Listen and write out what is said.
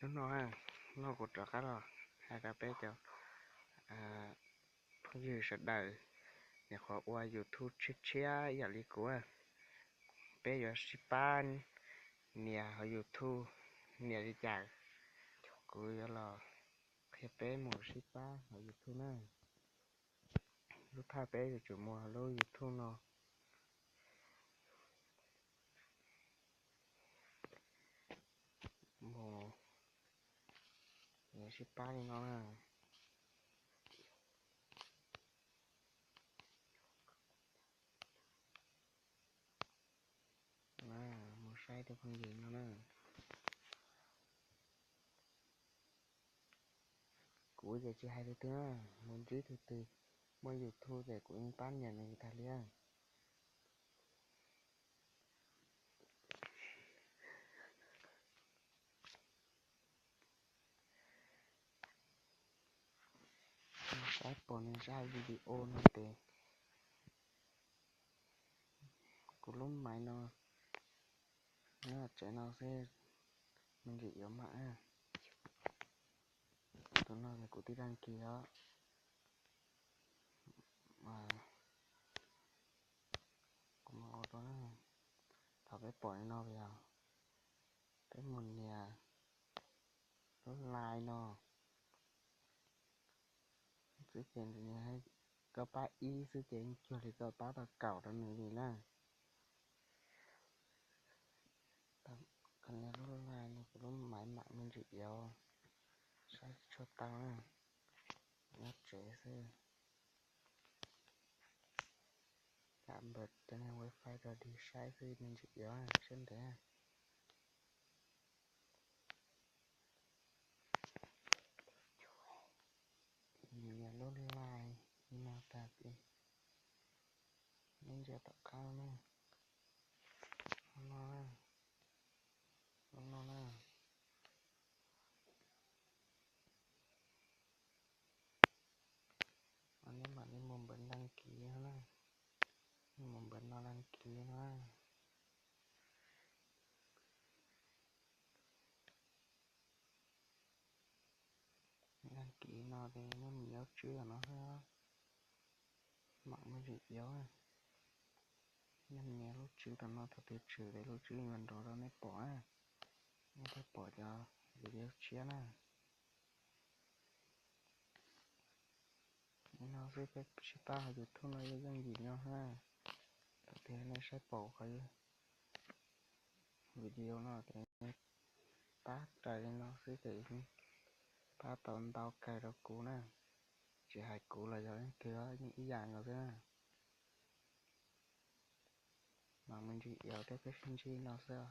Hnub no, hnub no kuv rov qab los hais rau peb cov phooj ywg sawv daws, nyuam qhuav ua YouTube tshiab tshiab ib yam li kuv, peb yuav sib pab nias hauv YouTube nias li cas, kuv yuav los qhia peb mus sib pab hauv YouTube na. Lub thawj peb yuav tsum mus hauv lub YouTube no. Mus, sib pab li no na. Mus saib tus phooj ywg no na. Kuv ces tsis hais tus twg na, mus ntsib tus twg muaj YouTube ces kuv yeej pab nias nws tag li. Saib pom nws zaj video no ces kuv lub maiv no, nyob tsev no xwb, me ntsis yuav mam. Tus no ces kuv twb đăng ký os. Kuv mam ua rau, thaum peb pom li no yog peb mus nias lub like no xwb ces koj pab ib xwb ces yeej cuag li koj pab tau kaum rau nws li na. Koj nias lub like no kuv lub maiv mam me ntsis yuav, saib tsis tshua tau na, nyob tsev xwb. Lam npawm cov niag wifi rau dig saib xwb me ntsis yuav siab ntev. Nias lub like li no tag ces neb ntsia tom qab na, lub no na, lub no na. Neb mam li mus npawm đăng ký no na, mus npawm no đăng ký no. Đăng ký no ces neb mus nias lub tswb tom no xwb, mam me ntsis yuav. Neb nias lub tswb tom no thaum twg tshwm ces lub tswb yuav nrov rau neb pom, neb thiaj pom cov video tshiab na. Li no xwb peb sib pab hauv YouTube no yeej yooj yim no na. Thaum twg nej saib pom qhov video no ces pab raws li no xwb ces pab tau ntau kawg rau kuv na. Tsis hais kuv los yog leej twg yeej ib yam nkaus xwb na. Mam me ntsis yuav thiab peb sib ntsib no xwb.